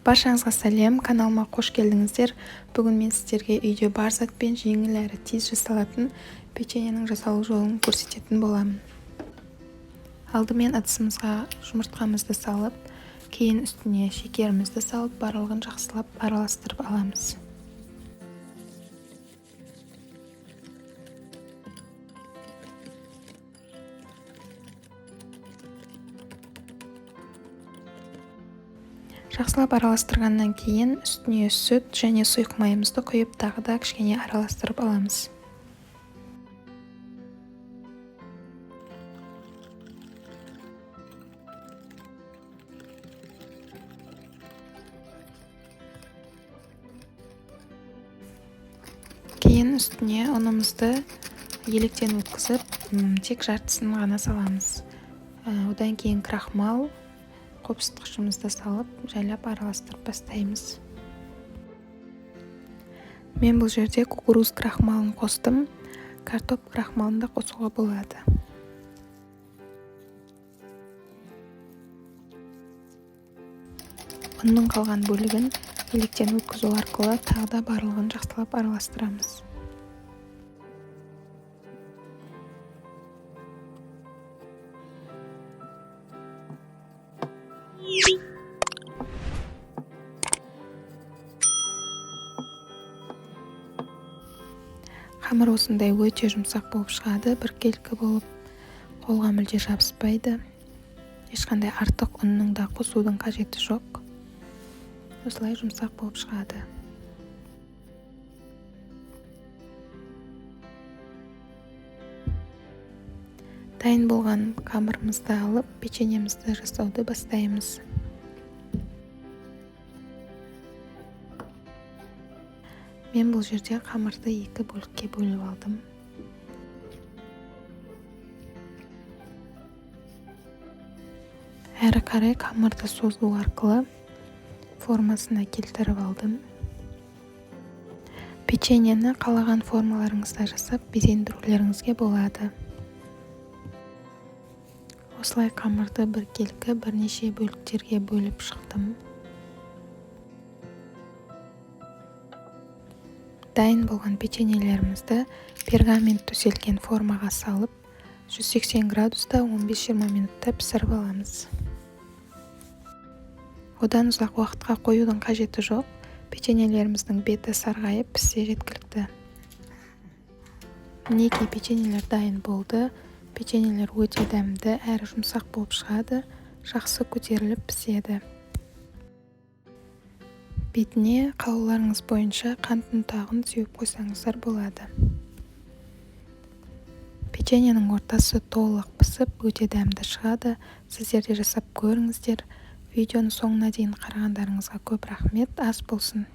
Баршаңызға сәлем, каналыма қош келдіңіздер. Бүгін мен сіздерге үйде бар затпен жеңіл әрі тез жасалатын печеньенің жасалу жолын көрсететін боламын. Алдымен ыдысымызға жұмыртқамызды салып, кейін үстіне шекерімізді салып, барлығын жақсылап араластырып аламыз. Жақсылап араластырғаннан кейін үстіне сүт және сұйық майымызды құйып, тағы да кішкене араластырып аламыз. Кейін үстіне ұнымызды електен өткізіп, тек жартысын ғана саламыз. Одан кейін крахмал қопсытқышымызды салып, жайлап араластырып бастаймыз. Мен бұл жерде кукуруз крахмалын қостым, картоп крахмалын да қосуға болады. Ұнның қалған бөлігін електен өткізу арқылы тағы да барлығын жақсылап араластырамыз. Қамыр осындай өте жұмсақ болып шығады, біркелкі болып, қолға мүлде жабыспайды. Ешқандай артық ұнның да қосудың қажеті жоқ. Осылай жұмсақ болып шығады. Дайын болған қамырымызды алып, печеньемізді жасауды бастаймыз. Мен бұл жерде қамырды екі бөлікке бөліп алдым. Әрі қарай қамырды созу арқылы формасына келтіріп алдым. Печеньені қалаған формаларыңызда жасап, безендірулеріңізге болады. Осылай қамырды біркелкі бірнеше бөліктерге бөліп шықтым. Дайын болған печеньелерімізді пергамент төселген формаға салып, 180 градуста 15-20 минутта пісіріп аламыз. Одан ұзақ уақытқа қоюдың қажеті жоқ, печеньелеріміздің беті сарғайып піссе жеткілікті. Мінекей, печеньелер дайын болды. Печеньелер өте дәмді әрі жұмсақ болып шығады, жақсы көтеріліп піседі. Бетіне қалауларыңыз бойынша қант ұнтағын сеуіп қойсаңыздар болады. Печеньенің ортасы толық пісіп, өте дәмді шығады. Сіздер де жасап көріңіздер. Видеоны соңына дейін қарағандарыңызға көп рахмет. Ас болсын.